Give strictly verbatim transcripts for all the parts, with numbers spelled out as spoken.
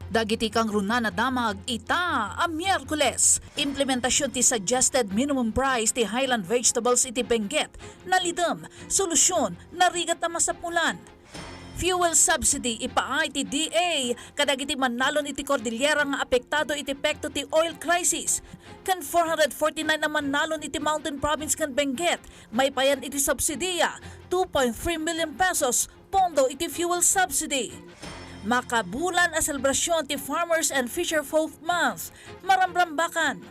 Dagiti kangrunaan a damag ita a Miyerkules, implementasion ti suggested minimum price ti Highland vegetables iti Benguet, nalidem, solusyon, narigat a masapulan. Fuel subsidy ipaay ti D A kadagiti mannalon iti Cordillera nga apektado iti epekto ti oil crisis, ken four hundred forty-nine a mannalon iti Mountain Province ken Benguet maipayan iti subsidia, two point three million pesos pondo iti fuel subsidy. Makabulan a selebrasyon ti Farmers and Fisher Folk Month, maramrambakan.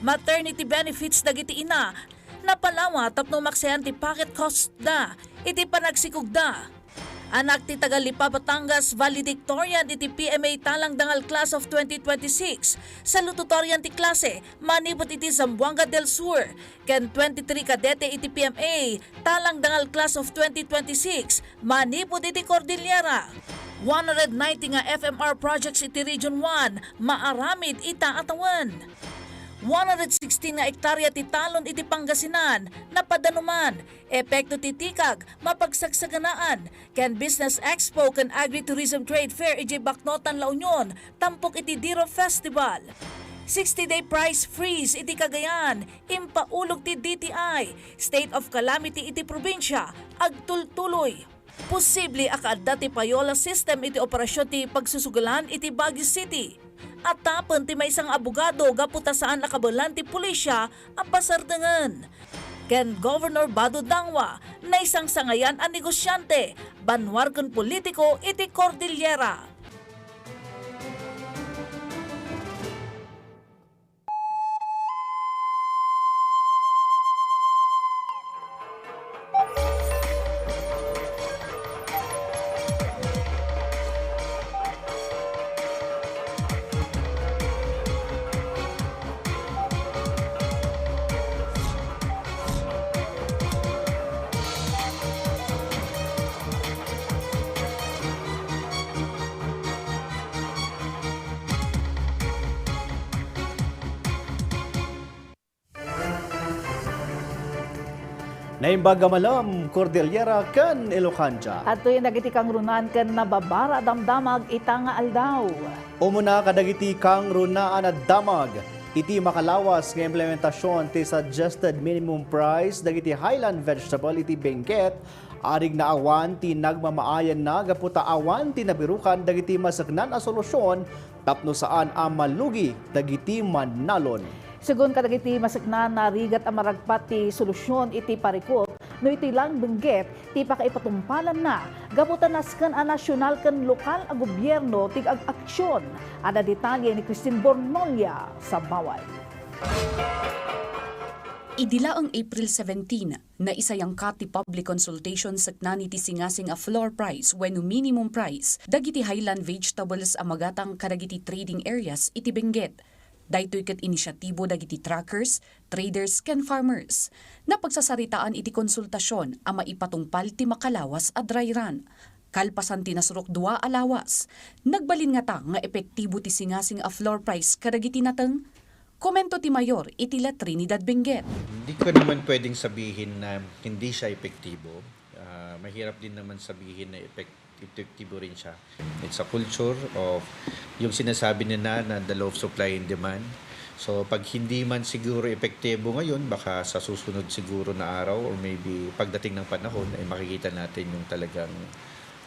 Maternity benefits dagiti ina, napalawa tapno maksayan ti pocket cost da iti panagsikogda. Anak ti taga Lipa, Batangas, valedictorian iti P M A Talang Dangal Class of twenty twenty-six, salutatorian ti klase manipud iti Zamboanga del Sur, ken twenty-three kadete iti P M A Talang Dangal Class of twenty twenty-six manipud iti Cordillera. One hundred ninety nga F M R projects iti Region one maaramid ita a tawen. One hundred sixteen nga ektarya ti talon iti Pangasinan napadanuman, epekto ti tikag, mapagsagsaganaan, ken Business Expo ken Agritourism Trade Fair idiay Baknotan, La Union, tampok iti Diro Festival. Sixty-day price freeze iti Cagayan, impaulog ti D T I, state of calamity iti probinsia, agtultuloy. Posible a kaadda ti payola system iti operasyon ti pagsusugalan iti Baguio City. Atapen ti maysa nga abogado gapu ta saan a kabaelan ti pulisya a pasardengen. Ken Governor Bado Dangwa, naisangsangayan a negosyante, banua ken politiko iti Cordillera. Naimbag a malem, Cordillera ken Ilocandia. Adtoy dagiti kangrunaan ken nababara a damdamag ita nga aldaw. Umuna kadagiti kangrunaan a damag, iti makalawas nga implementasion ti suggested minimum price dagiti highland vegetable iti Benguet, arig naawan ti nagmamaayanna gapu ta awan ti nabirukan dagiti maseknan a solusion tapno saan a malugi dagiti mannalon. Segun kadagiti maseknan, narigat a maragpat ti solusion iti parikut no iti lang Benguet ti pakaipatumpalanna gapu ta nasken a nasional ken lokal a gobierno ti ag-aksyon. Adda detalye ni Christine Bornolia Sabaway. Idi laeng April seventeen, naisayangka ti public consultation seknan iti singasing a floor price wenno minimum price dagiti highland vegetables a magatang kadagiti trading areas iti Benguet. Daytoy ket inisiatibo dagiti truckers, traders, ken farmers. Napagsasaritaan iti konsultasion a maipatungpal ti makalawas a dry run. Kalpasan ti nasurok dua a lawas, nagbalin ngata nga epektibo ti singasing a floor price kadagiti nateng? Komento ti mayor iti La Trinidad Benguet. Hindi ko naman pwedeng sabihin na hindi siya epektibo. Ah, mahirap din naman sabihin na epek-, epektibo rin siya. It's a culture of yung sinasabi nila na the law of supply and demand. So, pag hindi man siguro epektibo ngayon, baka sa susunod siguro na araw or maybe pagdating ng panahon ay makikita natin yung talagang,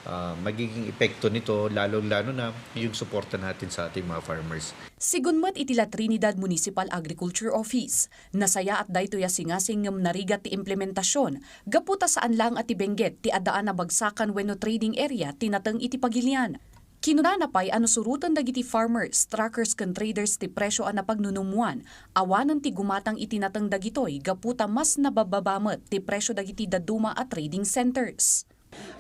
ah, magiging epekto nito, lalong-lalo na yung suporta natin sa ating mga farmers. Segun met iti La Trinidad Municipal Agriculture Office, nasayaat daytoy a singasing ngem narigat ti implementasion gapu ta saan laeng a ti Benguet ti addaan a bagsakan wenno trading area ti nateng iti pagilian. Kinunana pay a no suroten dagiti farmers, truckers ken traders ti presio a napagnunummoan, awanen ti gumatang iti nateng dagitoy gapu ta mas nababbaba met ti presio dagiti dadduma a trading centers.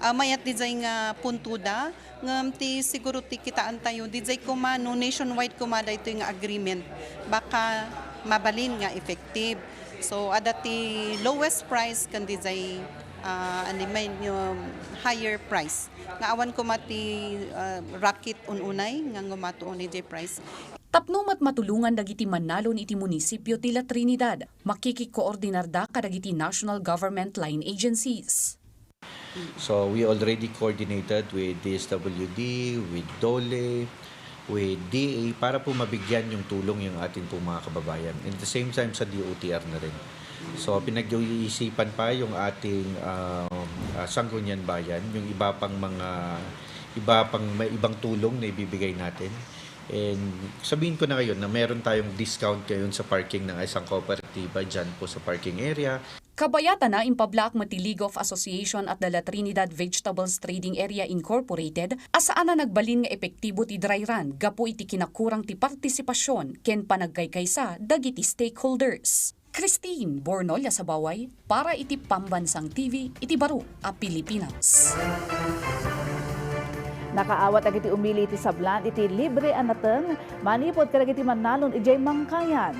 Ah, mayat didiay nga puntoda, ngem ti siguro ti kitaentayo, didiay koma, no nationwide koma daytoy nga agreement, baka mabalin nga effective. So, adda ti lowest price ken didiay, ah, ano, may, um, higher price. Nga awan koma ti, ah, racket ununay nga ngumato unay diay price. Tapno met matulongan dagiti mannalon iti munisipio ti La Trinidad, makikikoordinarda kadagiti national government line agencies. So, we already coordinated with D S W D, with DOLE, with D A para po mabigyan yung tulong yung ating pong mga kababayan. In the same time, sa D O T R na rin. So, pinag-iisipan pa yung ating, um, ah, Sangguniang Bayan, yung iba pang mga, iba pang, may ibang tulong na ibibigay natin. And sabihin ko na ngayon na meron tayong discount ngayon sa parking ng isang kooperatiba dyan po sa parking area. Kabayatana, impablaak met ti League of Association at the La Trinidad Vegetables Trading Area Incorporated a saan a nagbalin nga epektibo ti dry run gapu iti kinakurang ti partisipasion ken panagkaykaysa dagiti stakeholders. Christine Bornolia Sabaway para iti Pambansang T V iti baro a Pilipinas. Nakaawat dagiti umili iti sablan iti libre a nateng manipud kadagiti mannalon idiay Mangkayan.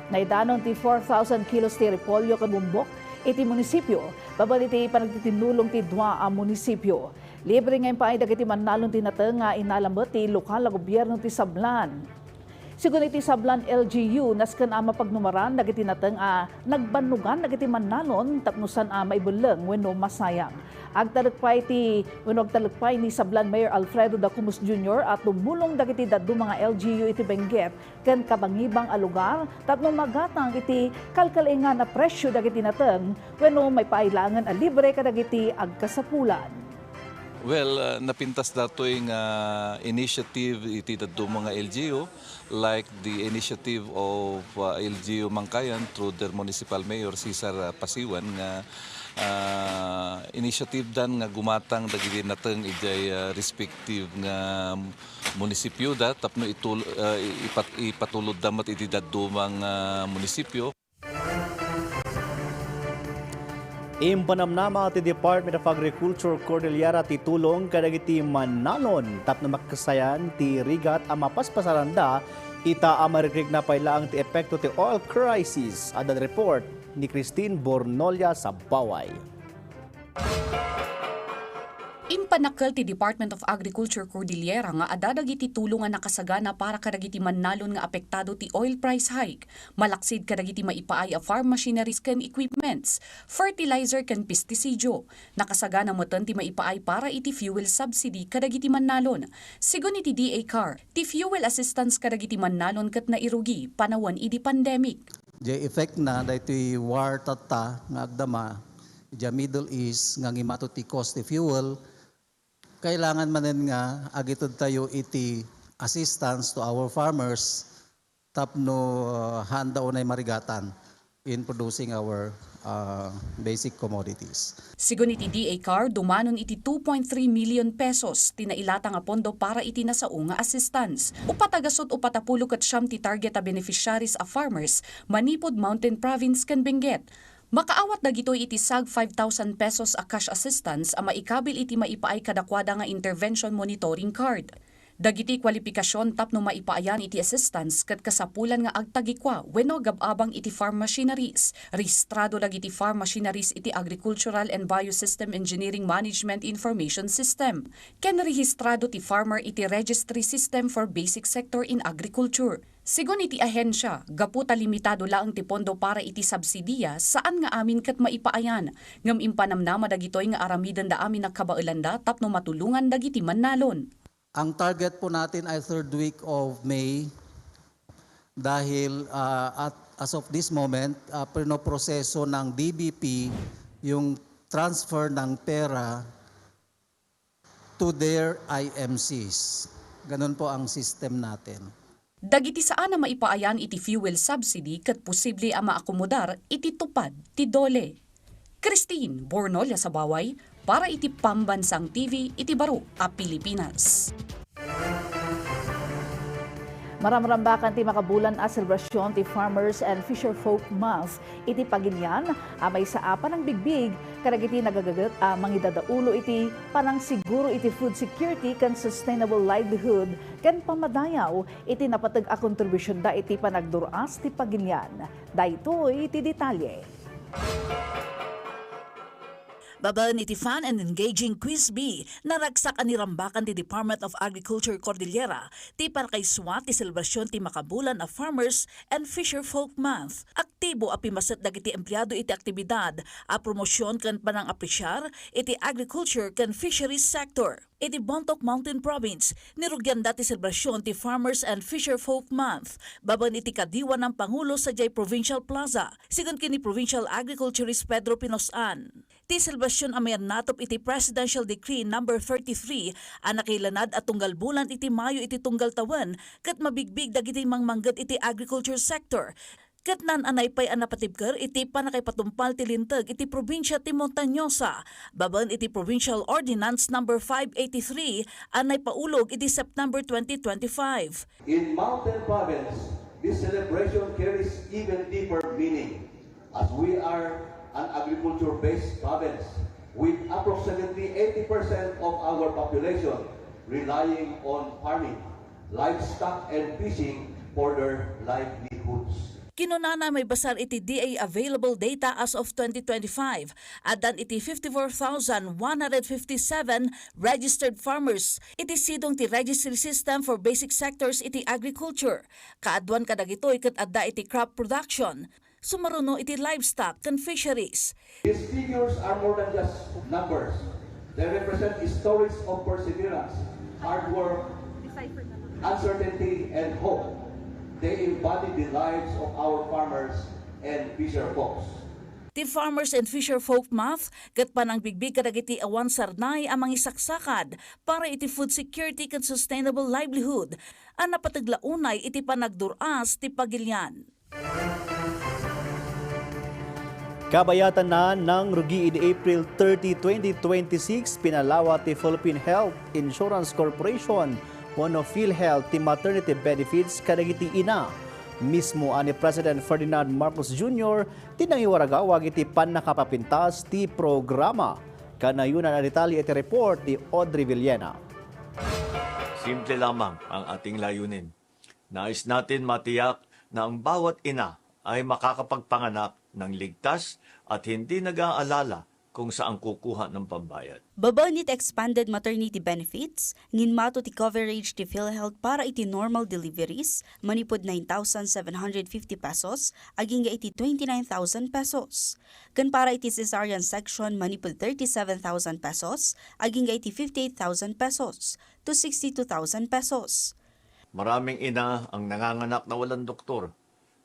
Naidanon ti four thousand kilos ti repolyo ken bumbok iti munisipio, babaen iti panagtitinnulong ti dua a munisipio. Libre nga impaay dagiti mannalon ti nateng nga inala met ti lokal a gobierno ti sablan. Sigun iti sablan L G U, nasken a mapagnumaran dagiti nateng a nagbannogan dagiti mannalon tapno saan a maibelleng wenno masayang. Agtalek pay ti, wenno agtalek pay ni sablan Mayor Alfredo Dacumus Junior a tumulong dagiti dadduma nga L G U iti Benguet ken kabangibang a lugar tapno magatang iti kalkal-ingan a presio dagiti nateng wenno maipaay laengen a libre kadagiti agkasapulan. Well, ah, napintas datoy nga initiative iti dadduma nga L G U, like the initiative of, ah, L G U Mangkayan through their municipal mayor, Cesar, ah, Pasiwan, nga, ah, initiative dan nga gumatang dagiti nateng idiay, ah, respective nga munisipyo da tapno itul-, ah, ipat-, ipatulod da met iti dadduma nga munisipyo. Impanamnama ti Department of Agriculture Cordillera ti tulong kadagiti mannalon tapno makasayang ti rigat a mapaspasaranda ita a marikrikna pay laeng ti epekto ti oil crisis. Adda report ni Christine Bornolia Sabaway. Impannakkel ti Department of Agriculture Cordillera nga adda dagiti tulong a nakasagana para kadagiti mannalon nga apektado ti oil price hike, malaksid kadagiti maipaay a farm machineries ken equipments, fertilizer ken pesticidio. Nakasagana metten ti maipaay para iti fuel subsidy kadagiti mannalon. Sigun iti D A CAR, ti fuel assistance kadagiti mannalon ket nairugi panawen idi pandemic. Diay effect na daytoy war tatta nga agdama idiay Middle East nga ngimato ti cost ti fuel, kailangan manen nga agitedtayo iti assistance to our farmers tapno, uh, haanda unay marigatan in producing our, uh, basic commodities. Sigun iti D A CAR, dumanon iti two point three million pesos ti nailatang a pondo para iti nasao nga assistance. Upat a gasut upat a pulo ket siam ti target a beneficiaries a farmers manipud Mountain Province ken Benguet. Makaawat dagitoy iti sag five thousand pesos a cash assistance a maikabil iti maipaay kadakuada nga intervention monitoring card. Dagiti kwalipikasion tapno maipaayan iti assistance ket kasapulan nga agtagikua wenno agab-abang iti farm machineries, rehistrado dagiti farm machineries iti Agricultural and Biosystem Engineering Management Information System, ken rehistrado ti farmer iti Registry System for Basic Sector in Agriculture. Sigun iti ahensia, gapu ta limitado laeng ti pondo para iti subsidiya, saan nga amin ket maipaayan, ngem impanamnama dagitoy nga aramidenda amin a kabaelanda tapno matulongan dagiti mannalon. Ang target po natin ay third week of May dahil, ah, at as of this moment, ah, pinoproseso ng D B P yung transfer ng pera to their I M Cs. Ganun po ang system natin. Dagiti saan a maipaayan iti fuel subsidy ket posible a maakomodar iti tupad ti DOLE. Christine Bornolia Sabaway para iti Pambansang T V iti baro a Pilipinas. Maramrambakan ti makabulan a selebrasion ti Farmers and Fisherfolk Month iti Pagilian a maysa a panangbigbig kadagiti nagagaget a mangidadaulo iti panangsiguro iti food security ken sustainable livelihood ken pammadayaw iti napateg a kontribusionda iti panagdur-as ti Pagilian. Daytoy ti detalye. Babaen iti fun and engaging Quiz Bee, naragsak a nirambakan ti Department of Agriculture Cordillera ti panakaisua ti selebrasyon ti makabulan a Farmers and Fisher Folk Month. Aktibo a pimmaset dagiti empleado iti aktibidad a promosyon ken panangapresiar iti agriculture ken fisheries sector. Iti Bontoc Mountain Province, nirugianda ti selebrasyon ti Farmers and Fisher Folk Month babaen iti kadiwan a pangulo sadiay Provincial Plaza, sigun ken ni Provincial Agriculturist Pedro Pinos-an. Ti selebrasyon a mayannatop iti Presidential Decree Number thirty-three a nakailanad a tunggal bulan iti Mayo iti tunggal tawen ket mabigbig dagiti mangmangged iti agriculture sector. Ket naan-anay pay a napatibker iti pannakaipatungpal ti linteg iti probinsia ti Montañosa, babaen iti Provincial Ordinance Number five eighty-three a naipaulog iti September twenty twenty-five. In Mountain Province, this celebration carries even deeper meaning, as we are an agriculture-based province with approximately eighty percent of our population relying on farming, livestock, and fishing for their livelihoods. Kinunana, maibasar iti D A available data as of twenty twenty-five, addan iti fifty-four thousand one hundred fifty-seven registered farmers iti sidong ti registry system for basic sectors iti agriculture. Kaaduan kadagitoy ket adda iti crop production, sumaruno iti livestock ken fisheries. These figures are more than just numbers. They represent stories of perseverance, hard work, uncertainty, and hope. They embody the lives of our farmers and fisher folks. Ti Farmers and Fisher Folk Month ket panangbigbig kadagiti awan sarnay a mangisaksakad para iti food security ken sustainable livelihood a napateg la unay iti panagdur-as ti pagilian. Kabayatanna, nangrugi idi April thirty, twenty twenty-six, pinalawa ti Philippine Health Insurance Corporation wenno PhilHealth ti maternity benefits kadagiti ina. Mismo a ni President Ferdinand Marcos Junior ti nangiwaragawag iti pannakapapintas ti programa. Kanayonan a detalye iti report ni Audrey Villena. Simple lamang ang ating layunin. Nais natin matiyak na ang bawat ina ay makakapagpanganak ng ligtas at hindi nag-aalala kung saan kukuha ng pambayad. Babaen iti expanded maternity benefits, nginmato ti coverage ti PhilHealth para iti normal deliveries, manipud nine thousand seven hundred fifty pesos, agingga iti twenty-nine thousand pesos. Ken para iti cesarean section, manipud thirty-seven thousand pesos, agingga iti fifty-eight thousand pesos to sixty-two thousand pesos. Maraming ina ang nanganganak na walang doktor,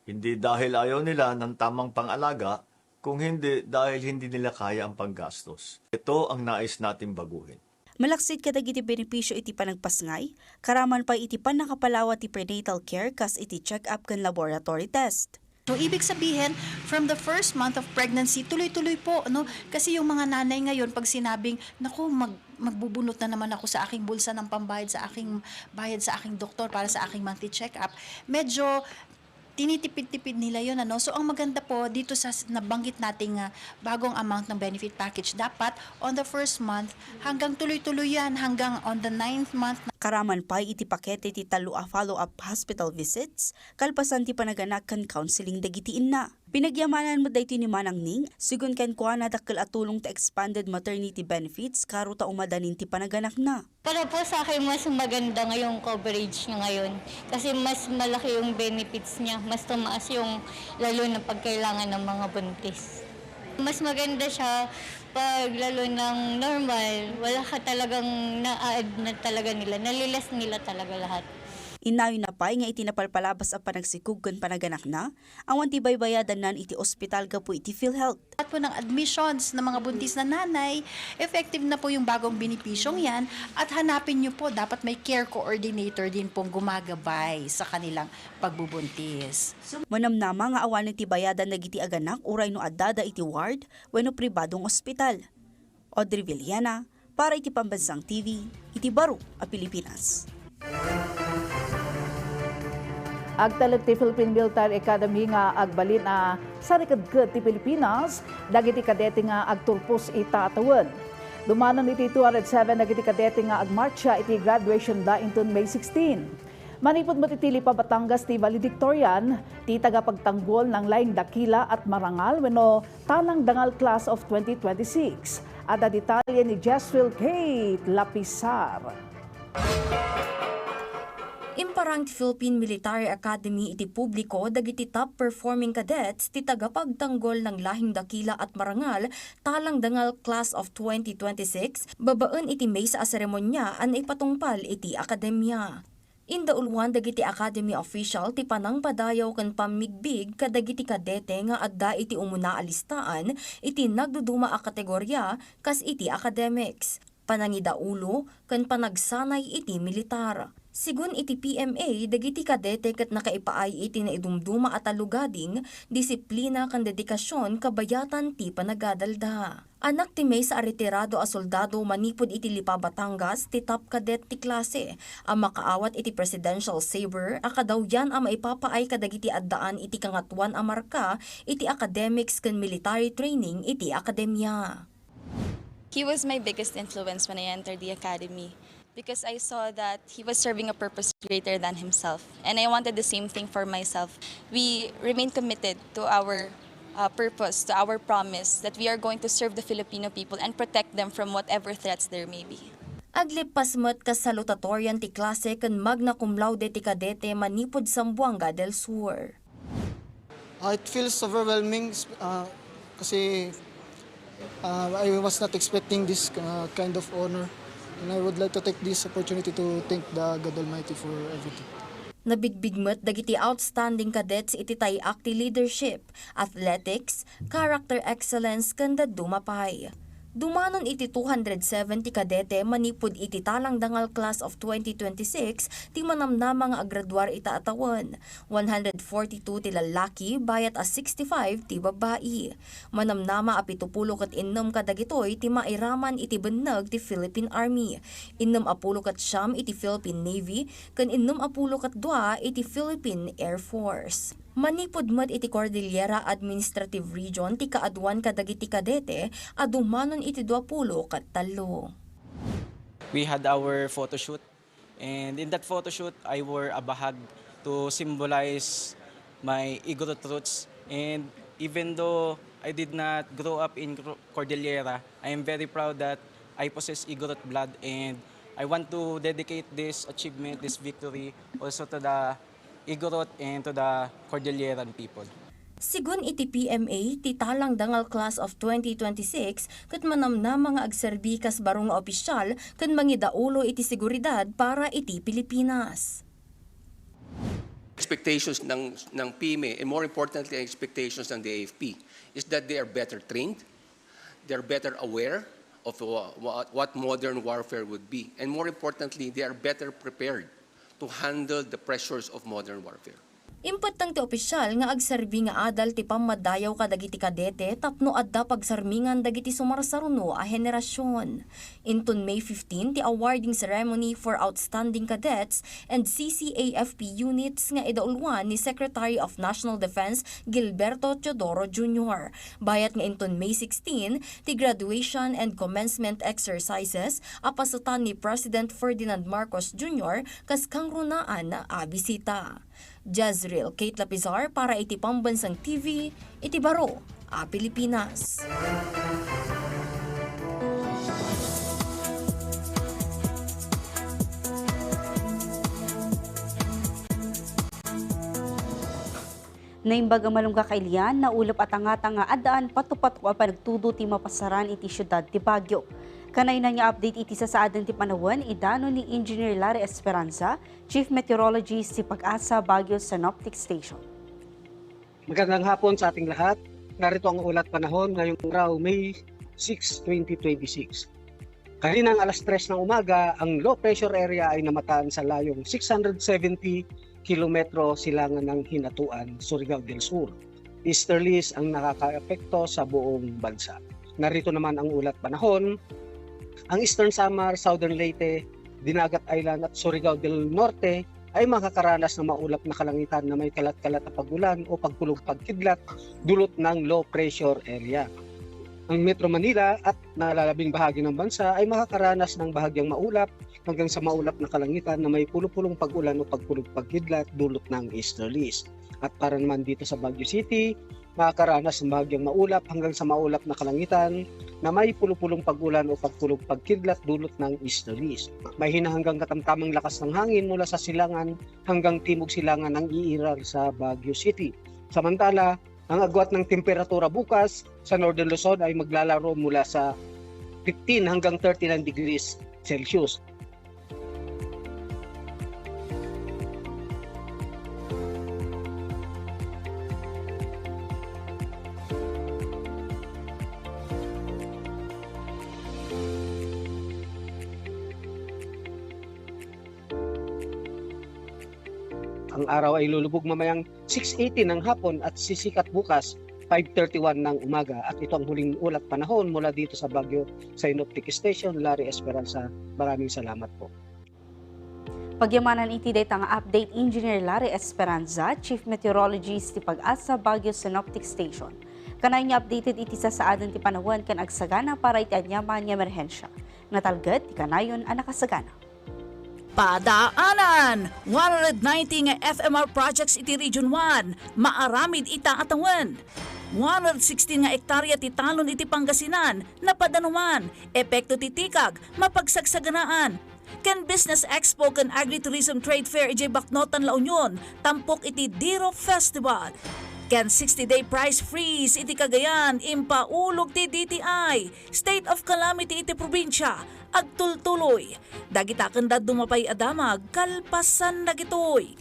hindi dahil ayaw nila ng tamang pang-alaga, kung hindi dahil hindi nila kaya ang panggastos. Ito ang nais nating baguhin. Malaksid kadagiti benepisyo iti panagpasngay, karaman pay iti pannakapalawa ti prenatal care kas iti check-up ken laboratory test. So, ibig sabihin, from the first month of pregnancy, tuloy-tuloy po, no? Kasi yung mga nanay ngayon, pag sinabing, "Naku, mag-, magbubunot na naman ako sa aking bulsa ng pambayad sa aking bayad sa aking doktor para sa aking monthly check-up," medyo tinitipid-tipid nila yon, ano? So, ang maganda po dito sa s-, nabanggit nating, ah, bagong amount ng benefit package, dapat on the first month, hanggang tuloy-tuloy yan, hanggang on the ninth month na. Karaman pay iti pakete ti tallo a follow-up hospital visits, kalpasan ti panaganak ken counseling dagiti inna. Pinagyamanan met daytoy ni Manang Ning, sigun kenkuana, dakkel a tulong ti expanded maternity benefits, karo ta umadanin ti panaganakna. Para po sa akin, mas maganda nga yung coverage niya ngayon. Kasi mas malaki yung benefits niya, mas tumaas yung lalo na pag kailangan ng mga buntis. Mas maganda siya pag lalo ng normal, wala ka talagang na-add na talaga nila, nalilas nila talaga lahat. Innayon na pay nga iti napalpalabas a panagsikog ken panaganakna, awan ti baybayadannan iti ospital gapu iti PhilHealth. At po ng admissions ng mga buntis na nanay, effective na po yung bagong benepisyong yan at hanapin niyo po, dapat may care coordinator din pong gumagabay sa kanilang pagbubuntis. Manamnama nga awanen ti bayadan dagiti aganak uray no addada iti ward wenno pribadong ospital. Audrey Villena, para iti Pambansang T V, iti baro a Pilipinas. Agtalek ti Philippine Military Academy nga agbalin a sarikedked ti Pilipinas dagiti kadete nga agturpos ita a tawen. Dumanon iti two hundred seven dagiti kadete nga agmartsa iti graduation da inton May sixteen. Manipud met iti Lipa Batangas ti valedictorian, ti tagapagtanggol ng Lahing Dakila at Marangal wenno Talang Dangal Class of twenty twenty-six. Adda detalye ni Jeswil Kate Lapisar. Imparang ti Philippine Military Academy iti publiko dagiti top performing cadets ti tagapagtanggol ng Lahing Dakila at Marangal Talang Dangal Class of twenty twenty-six babaen iti maysa a seremonia a naipatungpal iti akademia. Indauluan dagiti Academy official ti panangpadayaw ken pammigbig kadagiti kadete nga adda iti umuna a listaan iti nagduduma a kategoria kas iti academics, panangidaulo, ken panagsanay iti militar. Sigun iti P M A, dagiti kadete ket nakaipaay iti naidumduma a tallogading, disiplina, ken dedikasyon kabayatan ti panagadalda. Anak ti maysa a retirado a soldado manipud iti Lipa, Batangas, ti top cadet ti klase a makaawat iti Presidential Sabre a kadawyan a maipapaay kadagiti addaan iti kangatoan a marka iti academics ken military training iti akademia. He was my biggest influence when I entered the academy because I saw that he was serving a purpose greater than himself. And I wanted the same thing for myself. We remain committed to our uh, purpose, to our promise that we are going to serve the Filipino people and protect them from whatever threats there may be. Aglippas met kas salutatorian ti klase ken magna cum laude ti kadete manipud Zamboanga del Sur. Uh, it feels overwhelming uh, kasi uh, I was not expecting this uh, kind of honor. And I would like to take this opportunity to thank the God Almighty for everything. Nabigbig met dagiti outstanding cadets iti tay-ak ti leadership, athletics, character excellence, ken dadduma pay. Dumanon iti two hundred seventy kadete manipud iti Talang Dangal Class of twenty twenty-six ti manamnama nga agraduar ita a tawen, one hundred forty-two ti lallaki, bayat a sixty-five ti babbai. Manamnama a pitupulo ket innem kadagitoy ti mairaman iti benneg ti Philippine Army, innem a pulo ket siam iti Philippine Navy, ken innem a pulo ket dua iti Philippine Air Force. Manipud met iti Cordillera Administrative Region ti kaaduan kadagiti kadete a dumanon iti duapulo ket tallo. We had our photo shoot, and in that photo shoot, I wore a bahag to symbolize my Igorot roots. And even though I did not grow up in Cor- Cordillera, I am very proud that I possess Igorot blood, and I want to dedicate this achievement, this victory, also to the Igorot and to the Cordilleran people. Sigun iti P M A, ti Talang Dangal Class of twenty twenty-six ket manamnama nga agserbi kas baro nga opisyal ken mangidaulo iti seguridad para iti Pilipinas. Expectations ng, ng P M A and more importantly, ang expectations ng D I F P is that they are better trained, they're better aware of wha- what, what modern warfare would be, and more importantly, they are better prepared to handle the pressures of modern warfare. Impetteng ti opisyal nga agserbi nga adal ti pammaddayaw kadagiti kadete tapno adda pagsarmingan dagiti sumarsaruno a henerasyon. Inton May fifteen ti awarding ceremony for outstanding cadets and C C A F P units nga idauluan ni Secretary of National Defense Gilberto Teodoro Junior. Bayat nga inton May sixteen ti graduation and commencement exercises a pasetan ni President Ferdinand Marcos Junior kas kangrunaan a bisita. Jezreel Kate Lapizar para iti Pambansang T V, iti baro a Pilipinas. Naimbag a malem kakailian, naulep a tangata nga addaan patupatok a panagtudo ti mapasaran iti siudad ti Baguio. Kanayna nga update iti sasaaden ti panawen, idanon ni Engineer Larry Esperanza, Chief Meteorologist ti PAGASA Baguio Synoptic Station. Magandang hapon sa ating lahat. Narito ang ulat panahon ngayong araw, May six, twenty twenty-six. Kaninang alas tres ng umaga, ang low pressure area ay namataan sa layong six hundred seventy kilometro silangan ng Hinatuan, Surigao del Sur. Easterlies ang nakakaepekto sa buong bansa. Narito naman ang ulat panahon. Ang Eastern Samar, Southern Leyte, Dinagat Island at Surigao del Norte ay makakaranas ng maulap na kalangitan na may kalat-kalat na pagulan o pagkulog-pagkidlat dulot ng low pressure area. Ang Metro Manila at nalalabing bahagi ng bansa ay makakaranas ng bahagyang maulap hanggang sa maulap na kalangitan na may pulupulong pag-ulan o pagkulog-pagkidlat dulot ng easterlies. At para naman dito sa Baguio City, makakaranas ng bahagyang maulap hanggang sa maulap na kalangitan na may pulupulong pag-ulan o pagkulog-pagkidlat dulot ng easterlies. Mahina hanggang katamtamang lakas ng hangin mula sa silangan hanggang timog silangan ang iiral sa Baguio City. Samantala, ang agwat ng temperatura bukas sa Northern Luzon ay maglalaro mula sa fifteen hanggang thirty-nine degrees Celsius. Ang araw ay lulubog mamayang six eighteen ng hapon at sisikat bukas five thirty-one ng umaga. At ito ang huling ulat panahon mula dito sa Baguio Synoptic Station, Larry Esperanza. Maraming salamat po. Pagyamanan iti dayta nga update, Engineer Larry Esperanza, Chief Meteorologist ti PAGASA Baguio Synoptic Station. Kanayon nga updated iti sasaaden ti panawen ken agsagana para iti aniaman nga emerhensia. Natalged ti kanayon a nakasagana. Padaanan! One hundred ninety nga F M R projects iti Region one, maaramid ita a tawen. One hundred sixteen nga ektarya ti talon iti Pangasinan, napadanuman, epekto ti tikag, mapagsagsaganaan. Ken Business Expo ken Agritourism Trade Fair idiay Baknotan, La Union, tampok iti Diro Festival. Ken sixty-day price freeze iti Cagayan, impaulog ti D T I. State of calamity iti probinsia, agtultuloy. Dagita ken dadduma pay a damag kalpasan dagitoy.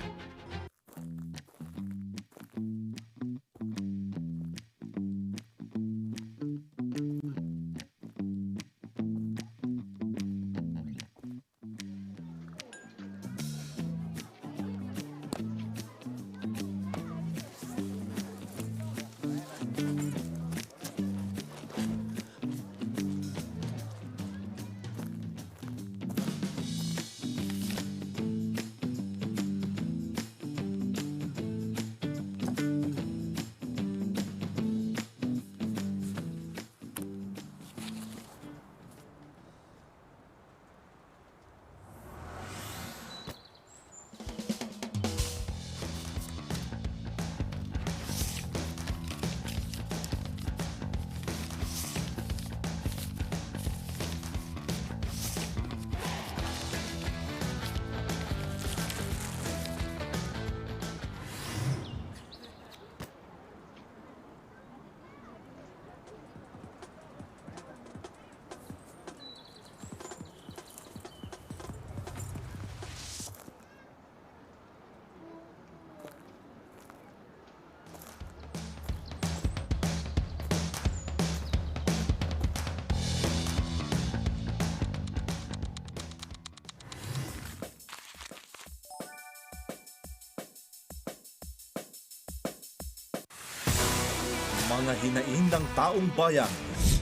Mga hinaing ng taong bayan,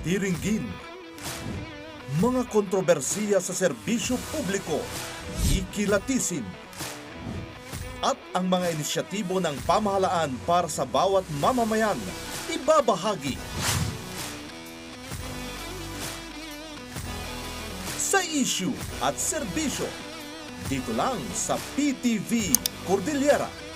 tiringgin. Mga kontrobersiya sa serbisyo publiko, ikilatisin. At ang mga inisyatibo ng pamahalaan para sa bawat mamamayan, ibabahagi. Sa isyu at serbisyo, dito lang sa P T V Cordillera.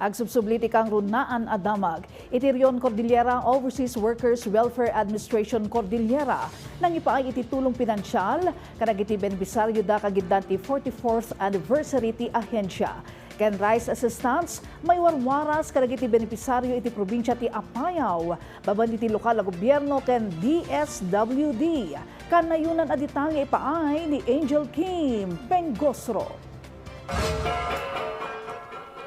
Agsubsubli ti kangrunaan a damag. Iti Rion Cordillera, Overseas Workers Welfare Administration Cordillera nangipaay iti tulong pinansial kadagiti benepisarioda kagiddan ti forty-fourth anniversary ti ahensia. Ken rice assistance, maiwarwaras kadagiti benepisario iti probinsia ti Apayao, babaen iti lokal a gobierno ken D S W D. Kanayonan a detalye ipaay ni Angel Kim Bengosro.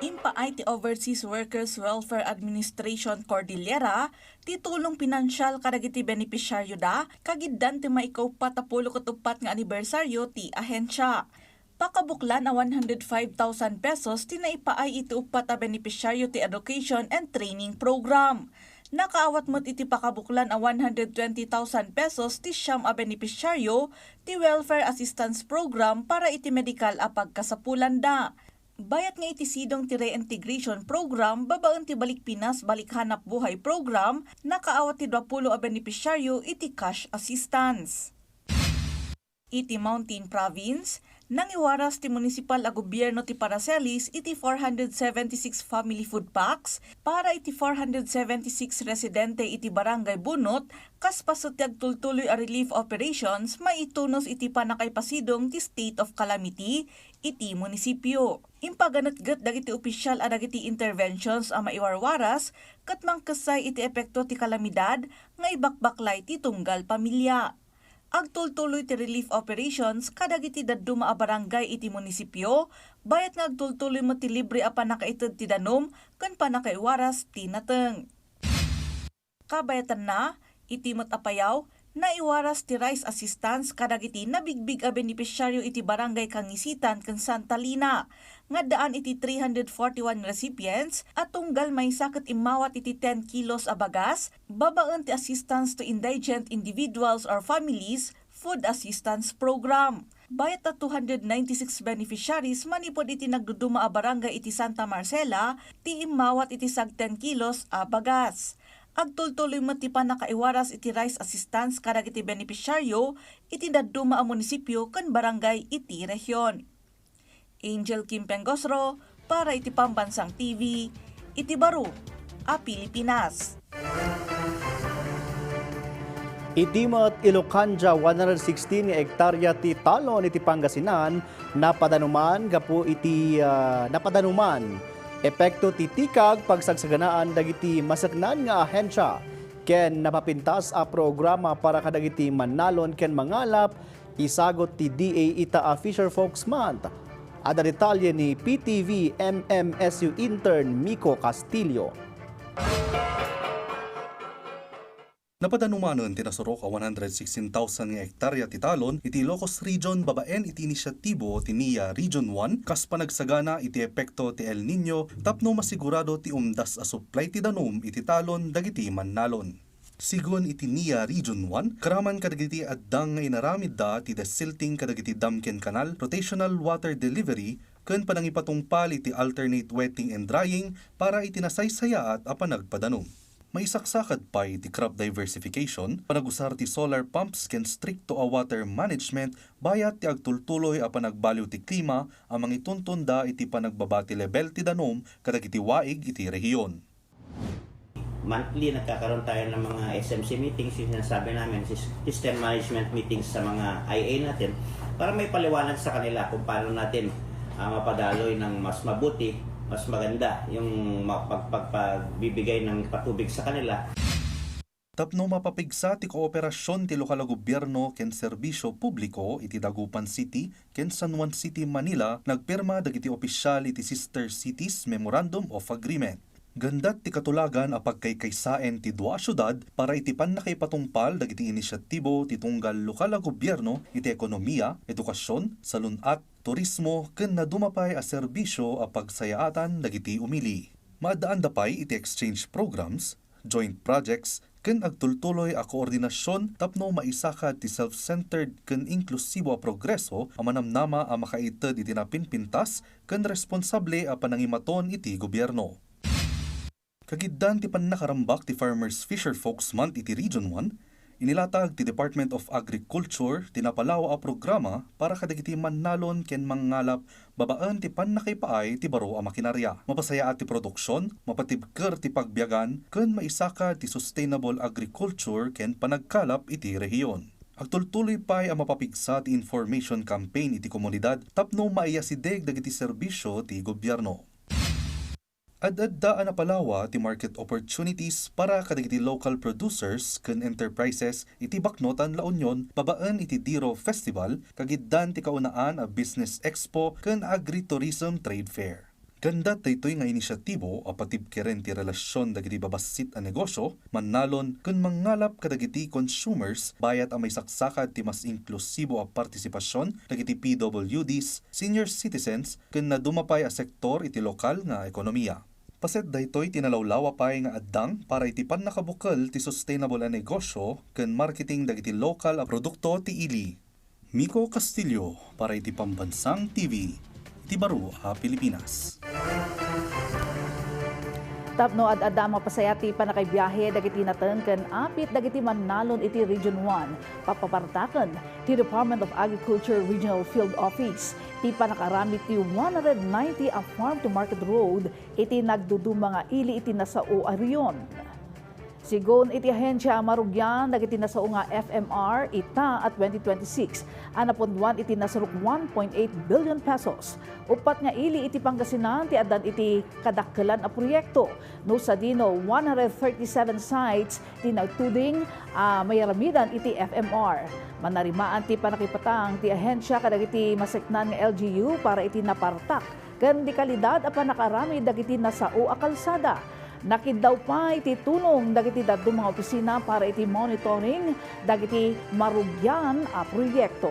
Impaay ti Overseas Workers Welfare Administration Cordillera ti tulong pinansial kadagiti benepisyarioda kagiddan ti maikauppat a pulo ket uppat nga anibersaryo ti ahensia. Pakabuklan a one hundred five thousand pesos ti naipaay iti uppat a benepisyaryo ti Education and Training Program. Nakaawat met iti pakabuklan a one hundred twenty thousand pesos ti siam a benepisyaryo ti Welfare Assistance Program para iti medikal a pagkasapulanda. Bayat nga iti sidong ti Reintegration Program babaen ti Balik Pinas, Balik Hanap Buhay Program, nakaawat ti duapulo a benepisyaryo iti cash assistance. Iti Mountain Province, nangiwaras ti munisipal a gobierno ti Paracelis iti four hundred seventy-six family food packs para iti four hundred seventy-six residente iti Barangay Bunot, kas paset ti agtultuloy a relief operations maitunos iti pannakaipasidong ti state of calamity iti munisipio. Impaganetget dagiti opisyal a dagiti interventions a maiwarwaras ket mangkessay iti epekto ti kalamidad nga ibakbaklay ti tunggal pamilia. Agtultuloy ti relief operations kadagiti dadduma a barangay iti munisipio, bayat nga agtultuloy met ti libre a pannakaited ti danum ken pannakaiwaras ti nateng. Kabayatanna, iti met a payaw, naiwaras ti rice assistance kadagiti nabigbig a benepisyaryo iti Barangay Kangisitan ken Santa Lina, nga addaan iti three hundred forty-one recipients a tunggal maysa ket immawat iti ten kilos a bagas, babaen ti Assistance to Indigent Individuals or Families Food Assistance Program. Bayat a two hundred ninety-six beneficiaries manipud iti nagduduma a barangay iti Santa Marcela ti immawat iti sag ten kilos a bagas. Agtultuloy met ti pannakaiwaras iti rice assistance kadagiti benepisyaryo iti dadduma a munisipyo ken barangay iti rehiyon. Angel Kim Pengosro para iti Pambansang T V iti baro a Pilipinas. Iti met Ilocandia, one hundred sixteen nga ektarya ti talon iti Pangasinan, napadanuman gapu iti, ah, napadanuman epekto ti tikag pagsagsaganaan dagiti maseknan nga ahensia ken napapintas a programa para kadagiti mannalon ken mangalap, isagut ti D A ita a Fisher Folks Month. Adda detalye ni P T V M M S U intern Miko Castillo. Napadanumanen ti nasurok a one hundred sixteen thousand nga ektarya ti talon iti Ilocos Region babaen iti inisyatibo ti NIA Region one kas panagsagana iti epekto ti El Niño tapno masigurado ti umdas a supply ti danum iti talon dagiti mannalon. Sigun iti NIA Region one, karaman kadagiti addang nga inaramidda ti desilting kadagiti dam ken kanal, rotational water delivery, ken panangipatungpal iti alternate wetting and drying para iti nasaysayaat a panagpadanum. Maisaksakad pay ti crop diversification, panagusar ti solar pumps ken strikto a water management bayat ti agtultuloy a panagbaliw ti klima a mangituntunda iti panagbaba ti lebel ti danum kadagiti waig iti rehiyon. Monthly, nagkakaroon tayo ng mga S M C meetings, yung sinasabi namin, sys-, system management meetings sa mga I A natin para may paliwanag sa kanila kung paano natin, ah, mapadaloy ng mas mabuti, mas maganda yung ma-, pag-, pag-, pagbibigay ng patubig sa kanila. Tapno mapapigsa ti kooperasyon ti lokal a gobyerno ken serbisyo publiko iti Dagupan City ken San Juan City, Manila, nagpirma dagiti opisyal iti Sister Cities Memorandum of Agreement. Gandat ti katulagan a pagkaykaysaen ti dua a siudad para iti pannakaipatungpal dagiti inisyatibo ti tunggal lokal a gobyerno iti ekonomiya, edukasyon, salun-at, turismo, ken naduma pay a serbisyo a pagsayaatan dagiti umili. Maaddaanda pay iti exchange programs, joint projects, ken agtultuloy a koordinasyon tapno maisakad ti self-centered ken inklusibo a progreso a manamnama a makaited iti napinpintas ken responsable a panangimaton iti gobyerno. Kagiddan ti pannakarambak ti Farmers Fisher Folks Month iti Region one, inilatag ti Department of Agriculture ti napalawa a programa para kadagiti mannalon ken mangngalap babaen ti pannakaipaay ti baro a makinarya. Mapasayaat ti produksion, mapatibker ti pagbiagan, ken maisakad ti sustainable agriculture ken panagkalap iti rehiyon. Agtultuloy pay a mapapigsa ti information campaign iti komunidad tapno maiyasideg dagiti serbisyo ti gobyerno. Ad-adda a napalawa ti market opportunities para kadagiti local producers ken enterprises iti Baknotan, La Union babaen iti Diro Festival, kagiddan ti kaunaan a Business Expo ken Agritourism Trade Fair. Kanda daytoy nga inisiatibo a patibkeren ti relasion dagiti babassit a negosio, mannalon ken mangngalap kadagiti consumers bayat a maisaksakad ti mas inklusibo a partisipasion dagiti P W Ds, senior citizens, ken naduma pay a sektor iti lokal nga ekonomiya. Paset daytoy ti nalawlawa pay nga addang para iti pannakabukel ti sustainable a negosio ken marketing dagiti lokal a produkto ti ili. Miko Castillo para iti Pambansang T V, iti baro a Pilipinas. Tapno ad-adda a mapasaya ti pannakaibiahe dagiti nateng ken apit dagiti mannalon iti Region one, papapartaken ti Department of Agriculture Regional Field Office ti pannakaaramid ti one hundred ninety a farm to market road iti nagduduma nga ili iti nasao a rehiyon. Sigun iti ahensia, marugian dagiti nasao nga F M R ita a twenty twenty-six a napunduan iti nasurok one point eight billion pesos. Uppat nga ili iti Pangasinan ti addan iti kadakkelan a proyekto, no sadino, one hundred thirty-seven sites ti nagtuding a mairamidan iti F M R. Manarimaan ti pannakipatang ti ahensia kadagiti maseknan nga L G U para iti napartak ken di kalidad a pannakaaramid dagiti nasao a kalsada. Nakiddaw pay ti tulong dagiti dadduma nga opisina para iti monitoring dagiti marugian a proyekto.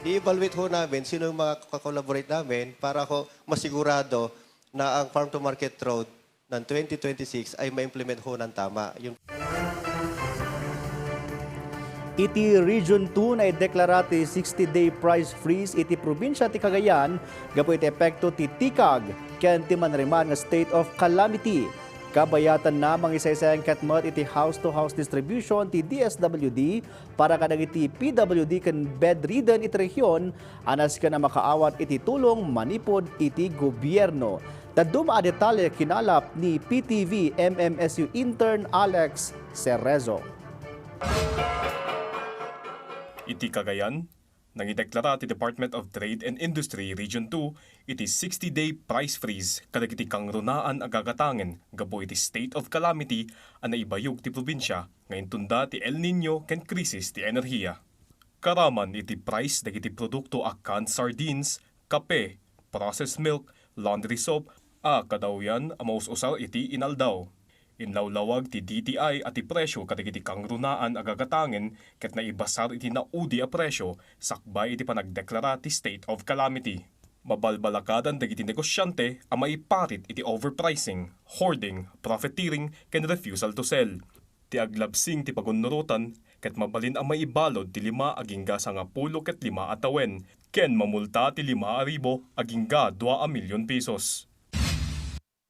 I-evaluate ho namin sino yung mga kakolaborate namin para ho masigurado na ang farm to market road ng twenty twenty-six ay ma-implement ho ng tama. Yung Iti Region two, naideklara ti sixty-day price freeze iti probinsya ti Cagayan gapu iti epekto ti TICAG ken ti manarimaan nga state of calamity. Kabayatanna, mangisaysayangkat met iti house-to-house distribution ti D S W D para kadagiti P W D ken bedridden iti rehiyon a nasken a makaawat iti tulong manipud iti gobierno. Dadduma a detalye kinalap ni P T V M M S U intern Alex Cerezo. Iti Cagayan, nangideklara ti Department of Trade and Industry Region two iti sixty-day price freeze kadagiti kangrunaan a gagatangen gapu iti state of calamity a naibayog ti probinsya nga intunda ti El Niño ken krisis ti enerhiya. Karaman iti price dagiti produkto a canned sardines, kape, processed milk, laundry soap, a kadawyan a maus-usar iti inaldaw. Inlawlawag ti D T I a ti presyo kadagiti kangrunaan a gagatangen ket naibasar iti naudi a presyo sakbay iti panagdeklara ti state of calamity. Mabalbalakadan dagiti negosyante a maiparit iti overpricing, hoarding, profiteering, ken refusal to sell. Ti aglabsing ti pagunnurotan ket mabalin a maibalud ti lima agingga sangapulo ket lima a tawen, ken mamulta ti lima a ribu agingga dua a milyon pesos.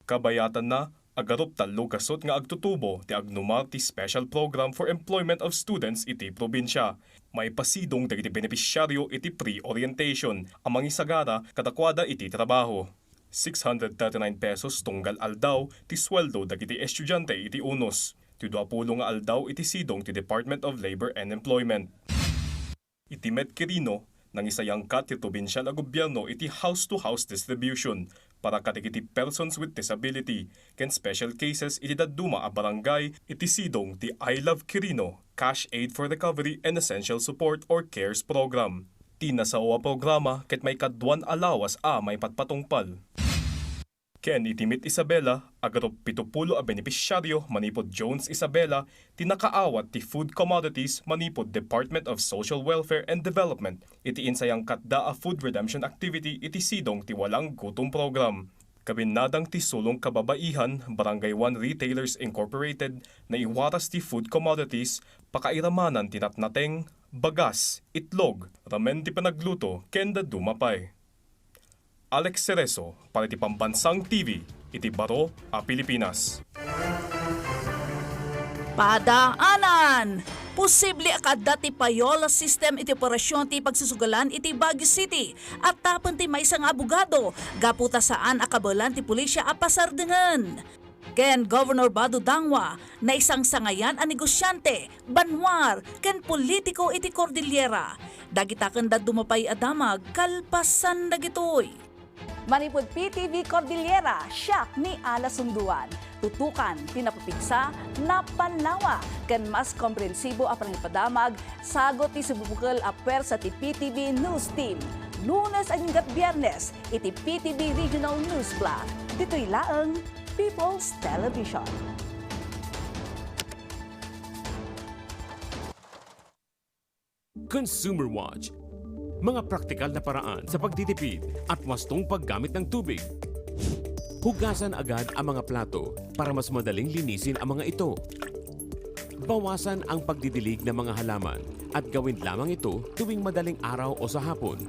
Kabayatanna, agarup tallo gasut nga agtutubo ti agnumar ti Special Program for Employment of Students iti probinsya. Maipasidong dagiti benepisyaryo iti pre-orientation a mangisagara kadakuada iti trabaho. Six hundred thirty-nine pesos tunggal aldaw ti sueldo dagiti estudiante iti unus, ti duapulo nga aldaw iti sidong ti Department of Labor and Employment. Iti met Quirino, nangisayangkat ti probinsial a gobierno iti house-to-house distribution para kadagiti persons with disability ken special cases iti dadduma a barangay iti sidong ti I Love Quirino, Cash Aid for Recovery and Essential Support or cares program. Ti nasao a programa ket maikaduan a lawas a maipatpatungpal. Ken iti met Isabela, agarup pitupulo a benepisyaryo manipud Jones Isabela ti nakaawat ti food commodities manipud Department of Social Welfare and Development iti insayangkatda a food redemption activity iti sidong ti Walang Gutom Program. Kabinnadang ti Sulong Kababaihan, Barangay One Retailers Incorporated, naiwaras ti food commodities, pakairamanan ti natnateng, bagas, itlog, ramen ti panagluto, ken dadduma pay. Alex Cerezo para iti Pambansang T V iti Baro a Pilipinas. Padaanan! Posible a kaadda ti payola system iti operasyon ti pagsusugalan iti Baguio City, a tapno ti maysa nga abogado, gapu ta saan a kabaelan ti pulisya a pasardengen. Ken Governor Bado Dangwa, naisangsangayan a negosyante, banwar, ken politiko iti Cordillera. Dagita ken dadduma pay a damag kalpasan dagitoy. Manipud P T V Cordillera, siak ni Ala Sunduan. Tutukan ti napapigsa, napallawa, ken mas komprensibo a panangipadamag, sagut ti sububukel a puersa ti P T V News Team. Lunes agingga't Biyernes iti P T V Regional News Block. Ditoy laeng, People's Television. Consumer Watch. Mga praktikal na paraan sa pagtitipid at wastong paggamit ng tubig. Hugasan agad ang mga plato para mas madaling linisin ang mga ito. Bawasan ang pagdidilig ng mga halaman at gawin lamang ito tuwing madaling araw o sa hapon.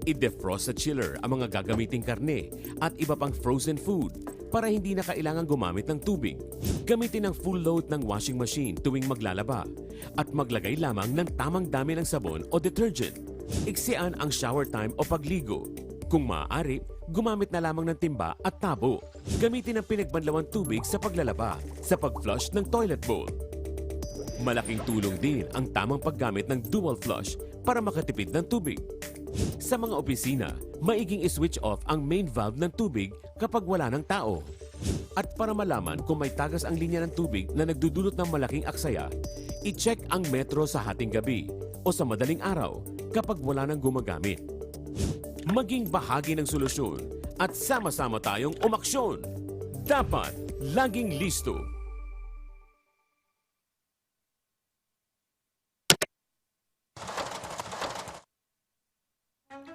I-defrost sa chiller ang mga gagamiting karne at iba pang frozen food para hindi na kailangang gumamit ng tubig. Gamitin ang full load ng washing machine tuwing maglalaba at maglagay lamang ng tamang dami ng sabon o detergent. Iksian ang shower time o pagligo. Kung maaari, gumamit na lamang ng timba at tabo. Gamitin ang pinagbanlawang tubig sa paglalaba, sa pag-flush ng toilet bowl. Malaking tulong din ang tamang paggamit ng dual flush para makatipid ng tubig. Sa mga opisina, maiging i-switch off ang main valve ng tubig kapag wala ng tao. At para malaman kung may tagas ang linya ng tubig na nagdudulot ng malaking aksaya, i-check ang metro sa hating gabi o sa madaling araw kapag wala nang gumagamit. Maging bahagi ng solusyon at sama-sama tayong umaksyon. Dapat laging listo.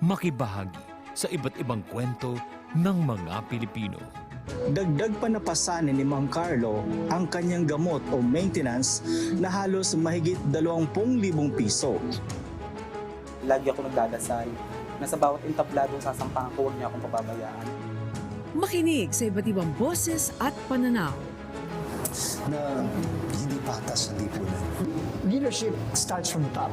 Makibahagi sa iba't ibang kwento ng mga Pilipino. Dagdag pa na pasanin ni Mang Carlo ang kanyang gamot o maintenance na halos mahigit dalawang pung libong piso. Lagi ako nagdadasal na sa bawat entablado sasampahan ko, huwag niya akong pababayaan. Makinig sa iba't ibang boses at pananaw. Na hindi patas ang lipunan. Leadership starts from the top.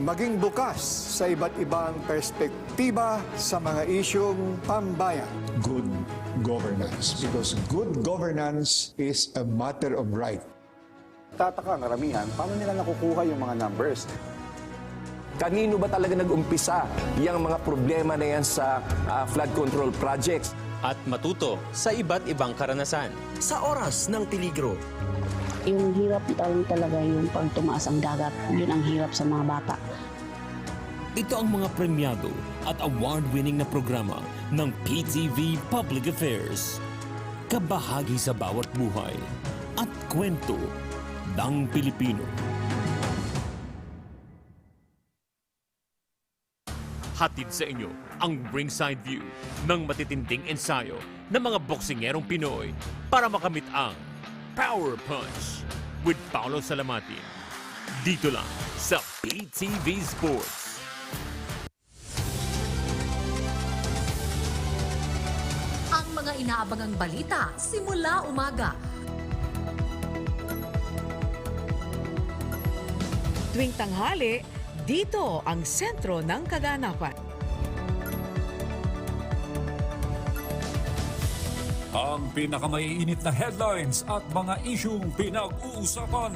Maging bukas sa iba't ibang perspektiba sa mga isyung pambayan. Good governance, because good governance is a matter of right. Tataka ang karamihan, paano nila nakukuha yung mga numbers? Kanino ba talaga nag-umpisa yang mga problema na yan sa ah, flood control projects? At matuto sa iba't ibang karanasan. Sa oras ng peligro. Yung hirap lang talaga yung pag tumaas ang dagat, yun ang hirap sa mga bata. Ito ang mga premyado at award-winning na programa ng P T V Public Affairs. Kabahagi sa bawat buhay at kwento ng Pilipino. Hatid sa inyo ang ringside view ng matitinding ensayo ng mga boksingerong Pinoy para makamit ang Power Punch with Paolo Salamatin. Dito lang sa P T V Sports. Ang mga inaabangang balita simula umaga. Tuwing tanghali, dito ang sentro ng kaganapan. Ang pinakamaiinit na headlines at mga isyung pinag-uusapan.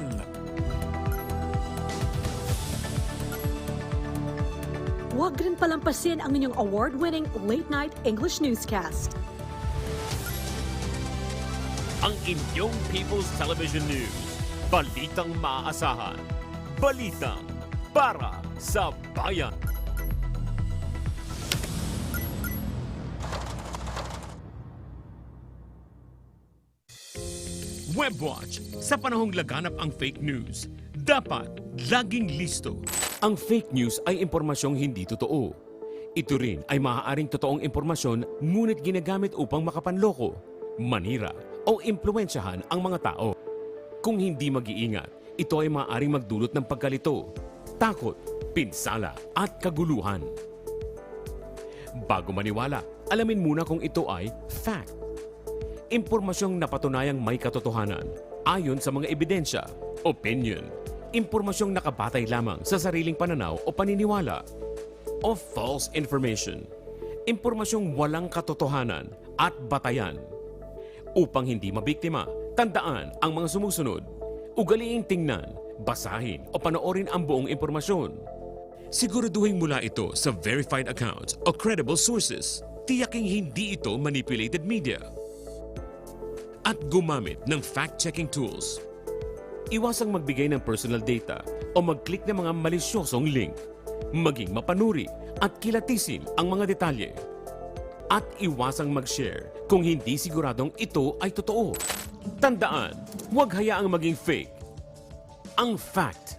Huwag rin palampasin ang inyong award-winning late-night English newscast. Ang inyong People's Television News. Balitang maaasahan. Balitang para sa bayan. WebWatch, sa panahong laganap ang fake news, dapat laging listo. Ang fake news ay impormasyong hindi totoo. Ito rin ay maaaring totoong impormasyon ngunit ginagamit upang makapanloko, manira, o impluwensyahan ang mga tao. Kung hindi mag-iingat, ito ay maaaring magdulot ng pagkalito, takot, pinsala, at kaguluhan. Bago maniwala, alamin muna kung ito ay fact. Impormasyong napatunayang may katotohanan ayon sa mga ebidensya, opinion, impormasyong nakabatay lamang sa sariling pananaw o paniniwala, o false information, impormasyong walang katotohanan at batayan. Upang hindi mabiktima, tandaan ang mga sumusunod. Ugaliing tingnan, basahin o panoorin ang buong impormasyon. Siguraduhing mula ito sa verified accounts o credible sources. Tiyaking hindi ito manipulated media. At gumamit ng fact-checking tools. Iwasang magbigay ng personal data o mag-click ng mga malisyosong link. Maging mapanuri at kilatisin ang mga detalye. At iwasang mag-share kung hindi siguradong ito ay totoo. Tandaan, huwag hayaang maging fake ang fact.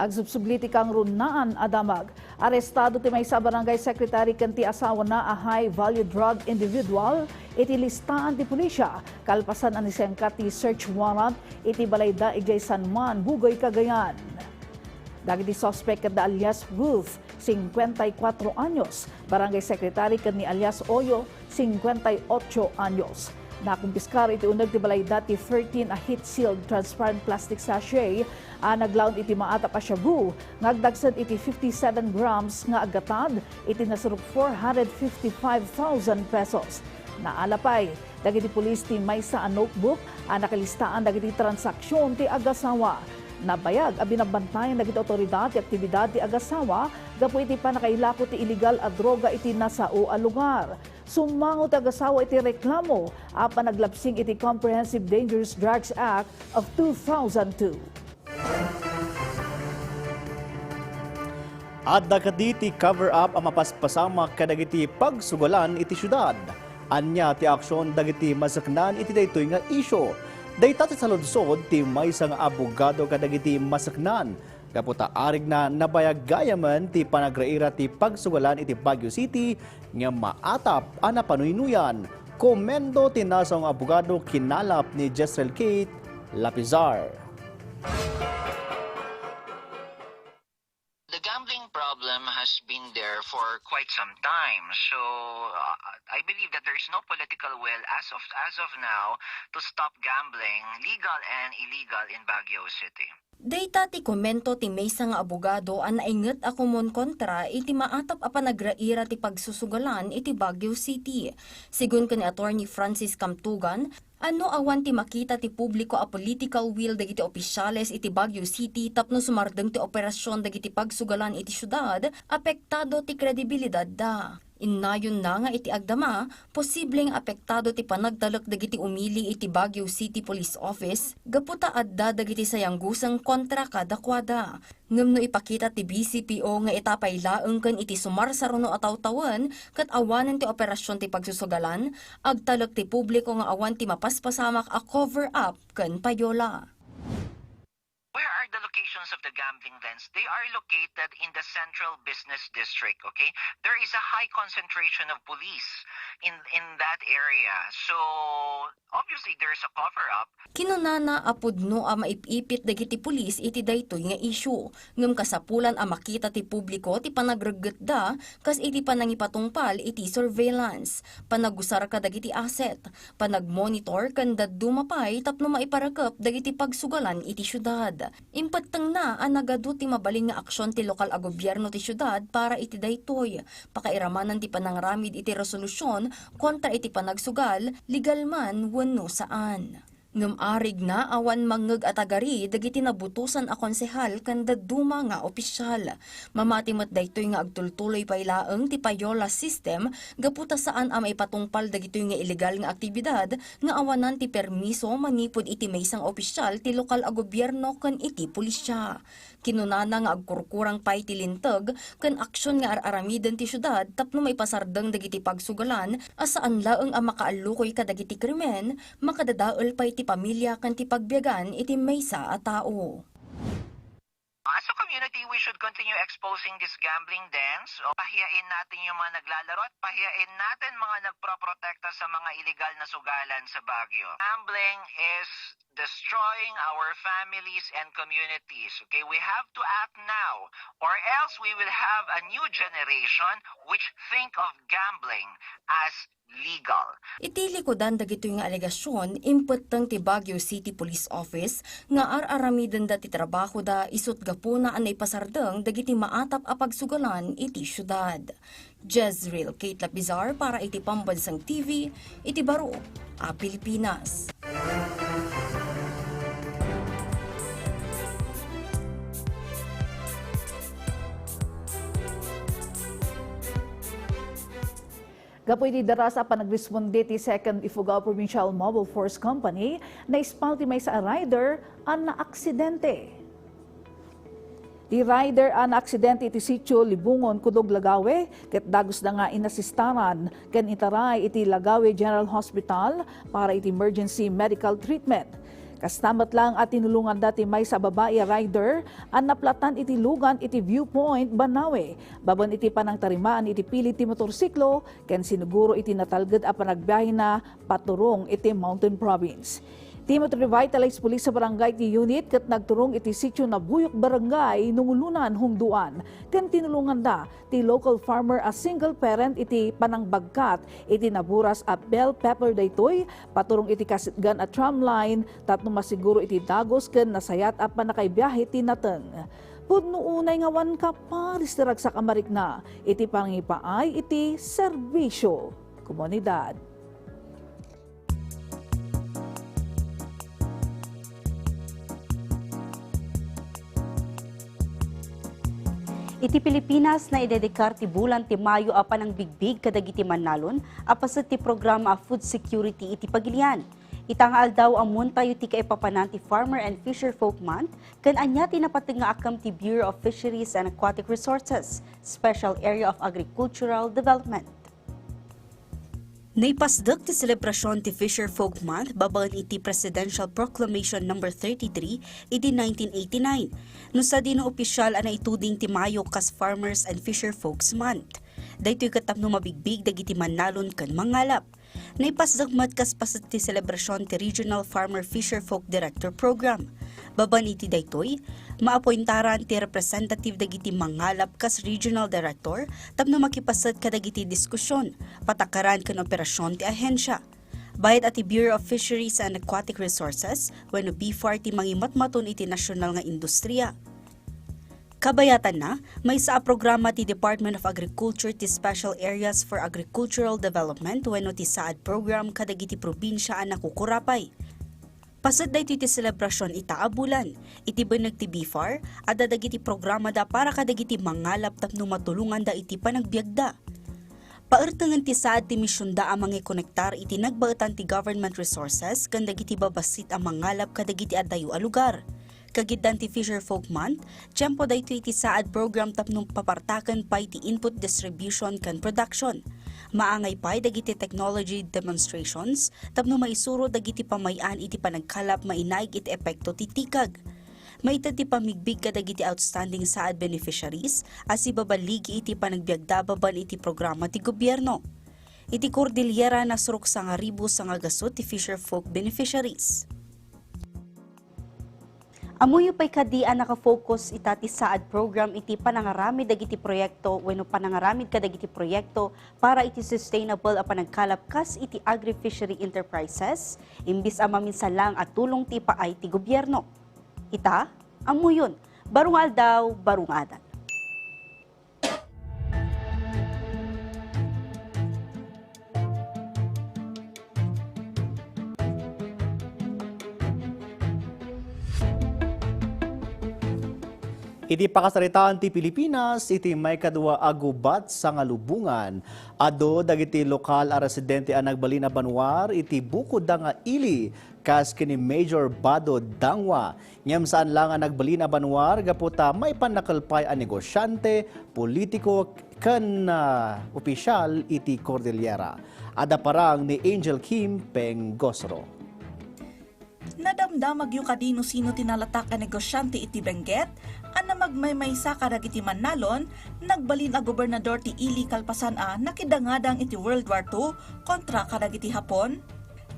Agsubsubli ti kangrunaan a damag. Arestado ti maysa a barangay secretary ken ti asawana a high value drug individual iti listaan ti pulisya kalpasan a nisengka ti search warrant iti balayda idiay San Juan, Bugoy, Cagayan. Dagiti suspek ket da alias Ruth, cincuenta y cuatro anyos, barangay secretary, ken ni alias Oyo, cincuenta y ocho anyos. Nakumpiskar iti uneg ti balayda ti thirteen a heat-sealed transparent plastic sachet a naglaon iti maatap a shabu nga agdagsen iti fifty-seven grams nga aggatad iti nasurok four hundred fifty-five thousand pesos. Naala pay dagiti pulis ti maysa a notebook a nakalistaan dagiti transaksion ti agasawa. Nabayag a binabantayan dagiti awtoridad ti aktibidad ti agasawa gapu iti pannakailako ti illegal a droga iti nasao a lugar. Summango ti agasawa iti reklamo a panaglabsing iti Comprehensive Dangerous Drugs Act of two thousand two. Adda kadi ti cover-up a mapaspasamak kadagiti pagsugalan iti siudad. Ania ti aksyon dagiti maseknan iti daytoy nga isyu? Dayta ti saludsod ti maysa nga abogado kadagiti maseknan. Gapu ta arigna, nabayag gayamen ti panagraira ti pagsugalan iti Baguio City nga maatap a napanuynuyan. Komento ti nasao nga abogado, kinalap ni Jezreel Kate Lapizar. The gambling problem has been there for quite some time. So, uh, I believe that there is no political will as of as of now to stop gambling, legal and illegal, in Baguio City. Dayta ti komento ti maysa nga abogado a nainget a kumonkontra iti maatap a panagraira ti pagsusugalan iti Baguio City. Sigun ken ni Attorney Francis Camtugan, a no awan ti makita ti publiko a political will dagiti opisyales iti Baguio City tapno sumardeng ti operasion dagiti pagsugalan iti siudad, apektado ti kredibilidadda. Innayonna nga iti agdama, posible nga apektado ti panagtalek dagiti umili iti Baguio City Police Office gapu ta adda dagiti sayangguseng kontra kadakuada. Ngem no ipakita ti B C P O nga ita pay laeng ken iti sumarsaruno a tawtawen ket awanen ti operasion ti pagsusugalan, agtalek ti publiko nga awan ti mapaspasamak a cover-up ken payola. Where are the locations of the gambling dens? They are located in the central business district, okay? There is a high concentration of police in in that area. So, obviously, there's a cover-up. Kinunana a pudno a maip-ipit dagiti pulis iti daytoy nga isyu, ngem kasapulan a makita ti publiko ti panagreggetda kas iti panangipatungpal iti surveillance, panagusar kadagiti asset, panagmonitor ken dadduma pay tapno maiparakep dagiti pagsugalan iti siudad. Impettengna a nagadu ti mabalin nga aksion ti lokal a gobierno ti siudad para iti daytoy, pakairamanan ti panangaramid iti resolusyon kontra iti panagsugal, legal man wenno saan. Ngem arigna, awan mangngeg a tagari dagiti nabutosan a konsehal ken dadduma nga opisyal. Mamati met daytoy nga agtultuloy pay laeng ti payola system gapu ta saan a maipatungpal dagitoy nga illegal nga aktibidad nga awanan ti permiso manipud iti maysa nga opisyal ti lokal a gobierno ken iti pulisya. Kinunana nga agkurkurang pay ti linteg ken aksion nga ar-aramiden ti siudad tapno maipasardeng dagiti pagsugalan a saan laeng a makaallukoy kadagiti krimen, makadadael pay ti pamilya ken ti pagbiagan iti maysa a tao. As a community, we should continue exposing these gambling dens. O, pahiyain natin yung mga naglalaro at pahiyain natin mga nagproprotekta sa mga illegal na sugalan sa Baguio. Gambling is destroying our families and communities. Okay, we have to act now, or else we will have a new generation which think of gambling as legal. Iti likudan dagitoy nga alegasyon, impetteng ti Baguio City Police Office nga ar-aramidenda ti trabahoda isut gapuna a naipasardeng dagiti maatap a pagsugalan iti siudad. Jezreel Kate Lapizar para iti Pambansang T V iti baro a Pilipinas. Gapu iti daras a panagresponde ti Second Ifugao Provincial Mobile Force Company, naispal ti maysa a rider a naaksidente. Ti rider a naaksidente iti sitio Libungon, Cudog, Lagawe, ket dagusda nga inasistaran ken itaray iti Lagawe General Hospital para iti emergency medical treatment. Kasta met lang a tinulonganda ti maysa a babai a rider a naplatan iti lugan iti Viewpoint, Banawe, babaen iti panangtarimaan iti pilid ti motorsiklo ken siniguro iti natalged a panagbiahena paturong iti Mountain Province. Team of Revitalized Police sa Barangay ti unit ket nagturong iti sitio Nabuyok, Barangay Nungulunan, Hondoan, ken tinulonganda ti local farmer a single parent iti panangbagkat iti naburas a bell pepper daytoy paturong iti kasitgan a tram line tapno masiguro iti dagus ken nasayat a pannakaibiahe ti nateng. Pudno unay nga awan kaparis ti ragsak a marikna iti pangipaay iti serbisio komunidad. Iti Pilipinas, naidedikar ti bulan ti Mayo a panangbigbig kadagiti mannalon a paset ti programa a food security iti pagilian. Ita nga aldaw, ammoentayo ti kaipapanan ti Farmer and Fisher Folk Month ken ania ti napateg nga akkem ti Bureau of Fisheries and Aquatic Resources, Special Area of Agricultural Development. Naipasdek ti selebrasyon ti Fisher Folk Month babaen iti Presidential Proclamation Number thirty-three idi nineteen eighty-nine, no sadino opisyal a naituding ti Mayo kas Farmers and Fisher Folks Month. Daytoy ket tapno mabigbig dagiti mannalon ken mangalap. Naipasdek met kas paset ti selebrasyon ti Regional Farmer Fisher Folk Director Program. Babaen iti daytoy, maapointaran ti representative dagiti mangalap kas regional director tapno makipaset kadagiti diskusyon, patakaran ken operasyon ti ahensia. Bayat a ti Bureau of Fisheries and Aquatic Resources wenno BFAR ti mangimatmaton iti nasyonal nga industriya. Kabayatanna, maysa a programa ti Department of Agriculture ti Special Areas for Agricultural Development wenno ti SAAD program kadagiti probinsia a nakukurapay. Paset daytoy ti selebrasyon ita a bulan. Iti benneg ti BFAR, adda dagiti programada para kadagiti mangalap tapno matulonganda iti panagbiagda. Paertengen ti SAAD ti misionda a mangikonektar iti nagbaetan ti government resources ken dagiti babassit a mangalap kadagiti adayo a lugar. Kagiddan ti Fisher Folk Month, tiempo daytoy iti SAAD program tapno papartaken pay ti input distribution ken production. Maangay pay dagiti technology demonstrations tapno maisuro dagiti pamay-an iti panagkalap mainaig iti epekto ti tikag. Maited ti pammigbig kadagiti outstanding SAAD beneficiaries a sibaballigi iti panagbiagda babaen iti programa ti gobierno. Iti Cordillera, nasurok sangaribu sangagasut ti Fisher Folk beneficiaries. Ammoyo pay kadi a nakafocus ita ti SAAD program iti panangaramid dagiti proyekto wenno panangaramid kadagiti proyekto para iti sustainable a panagkalap kas iti agri-fishery enterprises, imbis a maminsan laeng a tulong ti ipaay ti gobierno. Ita, ammoyon, baro nga aldaw, baro nga adal. Iti pakasaritaan ti Pilipinas, iti maikadua a gubat sangalubongan, adu dagiti lokal a residente a nagbalin a banwar iti bukodda nga ili, kas ken ni Major Bado Dangwa. Ngem saan la nga nagbalin a banwar gapu ta maipannakel pay a negosyante, politiko, ken, ah, opisyal iti Cordillera. Adda parang ni Angel Kim Pengosro. Nadamdamagyo kadi no sino ti nalatak a negosyante iti Benguet a namagmaymaysa kadagiti mannalon, nagbalin a gobernador ti ili kalpasan a nakidangadang iti World War Two kontra kadagiti Hapon?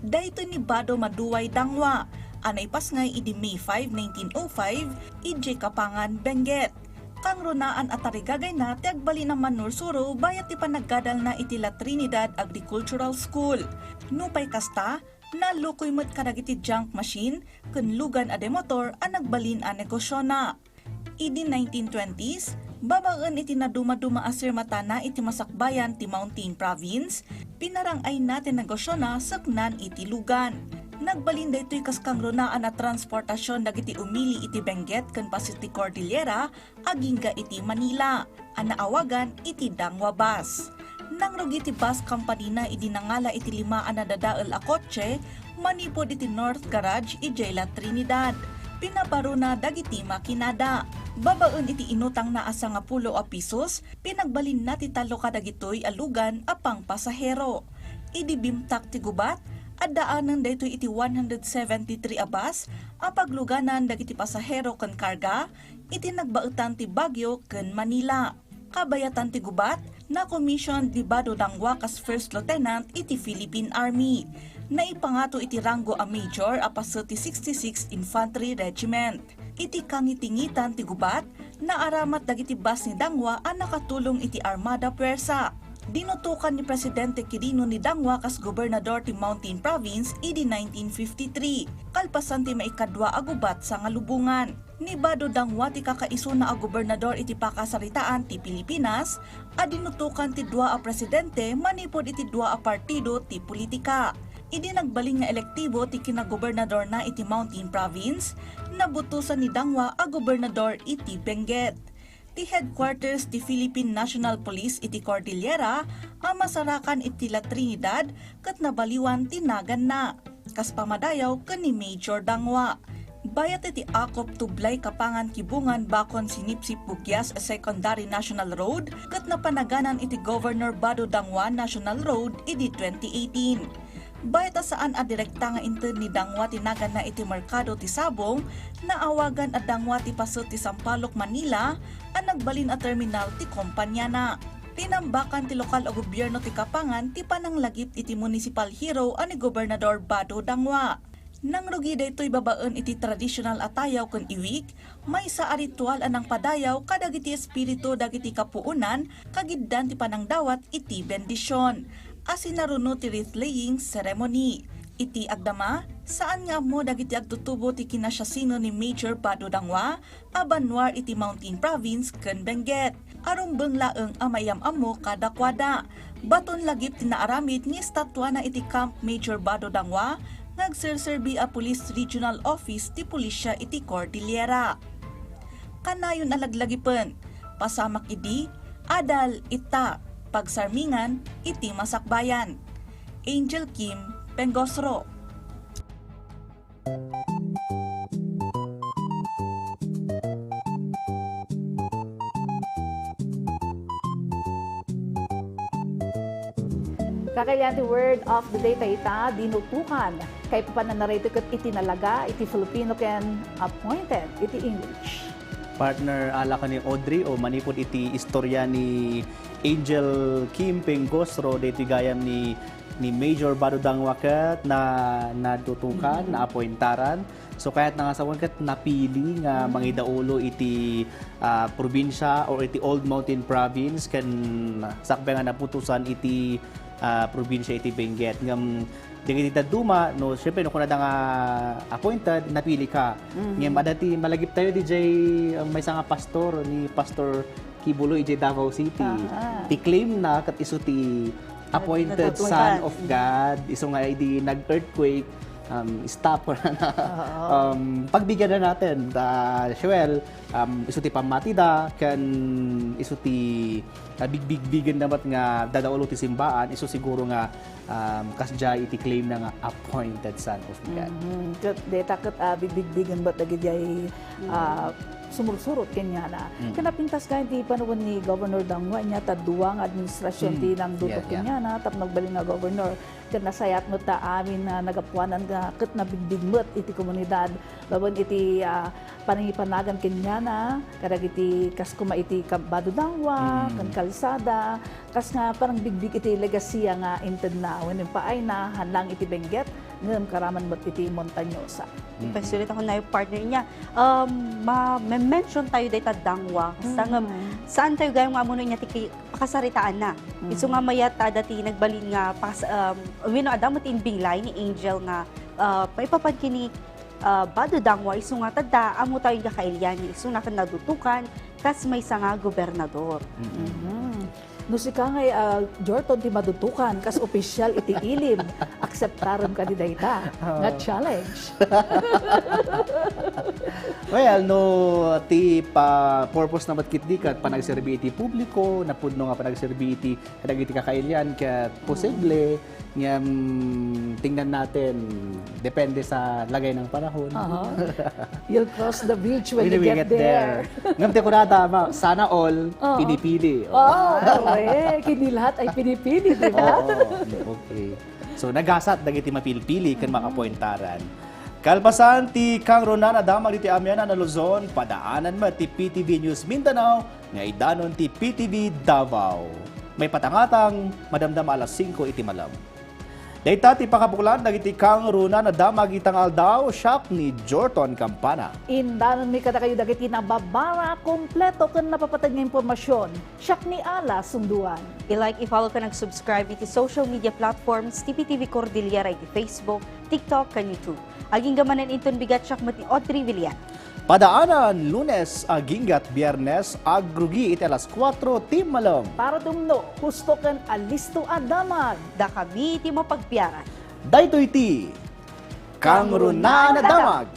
Daytoy ni Bado Maduway Dangwa a naipasngay idi May five, nineteen oh five, idiay Kapangan, Benguet. Kangrunaan a tarigagayna ti agbalin a mannursuro bayat ti panaggadalna iti La Trinidad Agricultural School. Nupay kasta, nalukoy met kadagiti junk machine ken lugan a demotor a nagbalin a negosiona. Idi nineteen twenties, babaen iti nadumaduma a sirmatana iti masakbayan ti Mountain Province, pinarang-ayna ti negosiona seknan iti lugan. Nagbalin daytoy kas kangrunaan a transportasion dagiti umili iti Benguet ken paset ti Cordillera agingga iti Manila, a naawagan iti Dangwa Bus. Nangrugi ti bus company-na idi nangala iti lima a nadadael a kotse manipud iti North Garage idiay La Trinidad. Pinabarona dagiti makinada. Babaen iti inutangna a sangapulo a pisos, pinagbalinna ti tallo kadagitoy a lugan a pangpasahero. Idi bimtak ti gubat, addaanen daytoy iti one hundred seventy-three a bus a pagluganan dagiti pasahero ken karga iti nagbaetan ti Baguio ken Manila. Kabayatan ti gubat, na-commission ni Bado Dangwa kas First Lieutenant iti Philippine Army. Naipangato iti ranggo a Major a paset ti sixty-six Infantry Regiment. Iti kangitingitan ti gubat, naaramat dagiti bus ni Dangwa a nakatulong iti Armada Puwersa. Dinutokan ni Presidente Quirino ni Dangwa kas gobernador ti Mountain Province idi nineteen fifty-three, kalpasan ti maikadua a gubat sa ngalubongan. Ni Bado Dangwa ti kakaisuna a gobernador iti pakasaritaan ti Pilipinas a dinutokan ti dua a presidente manipud iti dua a partido ti politika. Idi nagbalin nga elektibo ti kinagobernadorna iti Mountain Province, nabutosan ni Dangwa a gobernador iti Benguet. Ti headquarters ti Philippine National Police iti Cordillera a masarakan iti La Trinidad ket nabaliwan ti naganna. Kas pamadayaw ken ni Major Dangwa. Bayat iti Akop Tublay Kapangan Kibungan bakon Sinipsip Bugyas Secondary National Road ket napanaganan iti Governor Bado Dangwa National Road idi twenty eighteen. Bayat a saan a direkta nga inted ni Dangwa ti naganna iti merkado ti Sabong, naawagan a Dangwa ti paset ti Sampaloc, Manila a nagbalin a terminal ti kompaniana. Tinambakan ti lokal a gobierno ti Kapangan ti pananglagip iti municipal hero a ni Gobernador Bado Dangwa. Nangrugi daytoy babaen iti tradisyonal a tayaw ken iwig, maysa a ritual a nangpadayaw kadagiti espiritu dagiti kapuonan kagiddan ti panangdawat iti bendision a sinaruno ti wreath-laying ceremony. Iti agdama, saan nga ammo dagiti agtutubo ti kinasiasino ni Major Bado Dangwa a banua iti Mountain Province ken Benguet. A rumbeng laeng a maiyam-ammo kadakuada. Baton lagip ti naaramid nga estatuana iti Camp Major Bado Dangwa nga agserserbi a Police Regional Office ti Pulisya iti Cordillera. Kanayon a laglagipen, pasamak idi, adal ita, pagsarmingan iti masakbayan. Angel Kim Pengosro. Kakailian ti word of the day ta ita, dinutokan. Kaipapananarito ket iti nalaga iti Filipino ken appointed iti English. Partner, ala ka ni Audrey, o manipud iti istorya ni Angel Kim Pengosro, daytoy gayam ni, ni Major Bado Dangwa ket na, nadutokan, Mm. naapointaran. So, kayatna nga sawen ket napili nga Mm. mangidaulo iti, ah, probinsya or iti Old Mountain Province ken sakbay nga naputosan iti, ah, probinsya iti Benguet. Ngem dagiti dadduma, no, siyempre, no kunada nga appointed, napili ka. Mhm. Ngem adda ti malagip tayo, D J, ah, maysa nga pastor, ni Pastor Kibuloy idiay Davao City. Aha. Ti claim na ket isu ti appointed Son of God. Isu nga idi nag-earthquake, um, stop na. Oo. Um, pagbigyan na natin. Ah, Joel, um, isu ti pammatida, ken isu ti, ah, bigbigbigen na met nga dadaulo ti simbaan, isu siguro nga um, kasdiay iti claim na nga appointed Son of God. Mhm. Ket dayta ket, ah, bigbigbigen met dagidiay, Mm. ah, sumursurot kenkuana. Mm. Ket napintas gayam ti panawen ni Governor Dangwa, ania ta dua nga administrasyon Mm. ti nangdutok Yeah, yeah. kenkuana, tapno agbalin nga governor. Ket nasayaat met ta amin nga nagapuanan nga ket nabigbig met iti komunidad. Babaen iti, ah, panangipanagan kenkuana, kadagiti kas koma iti Kab-, Bado Dangwa, Mm. ken kalsada, kas nga panangbigbig iti legacia nga intedna, wenno impaayna, haan lang iti Benguet, ngem karaman met iti Montañosa. Mm. Ipasulit ako na yung partner niya. Um, ma-, mention tayo dayta Dangwa, kasta ngem Mm. saan tayo gayam nga amuno niya ti ki-, pakasaritaanna. Mm. Isu nga mayat, adda ti nagbalin nga pakas-, um, wenno adda met ti imbinglay ni Angel nga, uh, maipapan ken ni ah, Bado Dangwa, isu nga tadda, ammo tayo nga kailian nga isu nga nadutokan kas maysa nga gobernador. Mm. Mhm. No sika ngay, ah, Jorton, ti madutukan kas opisyal iti ilim, akseptarem kadi dayta nga challenge? Well, no ti pa purpose na met ketdi ket panagserbi iti publiko, napudno nga panagserbi iti kadagiti kakailian ket posible ngem tingnan natin, depende sa lagay ng panahon. Aha. You'll cross the bridge when, When you we get, get there. Ngem ti kunada, ma, sana all, Oo. pinipili. Oh, correct. Hindi lahat ay pinipili, di ba? Oo, okay. So, nagasat dagiti mapilpili ken makapointaran. Kalpasan ti kangrunaan a damag diti amianan a Luzon, padaanan met ti P T V News Mindanao nga idanon ti P T V Davao. Maipatangatang madamdama alas singko iti malem. Dayta ti pakabuklan dagiti kangrunaan a damag ita nga aldaw, siak ni Jorton Campana. Indanonmi kadakayo dagiti nababara, kompleto ken napapateg nga impormasyon. Siak ni Ala Sunduan. I-like, i-follow ken ag-subscribe iti social media platforms ti P T V Cordillera iti Facebook, TikTok, ken YouTube. Agingga manen inton bigat, siak met ni Audrey Villar. Padaanan, Lunes, agingga Biernes, agrugi iti alas kuatro ti malem. Para tumno, husto ken alisto a damag. Dakami ti mapagpiaran. Daytoy ti Kangrunaan a Damag.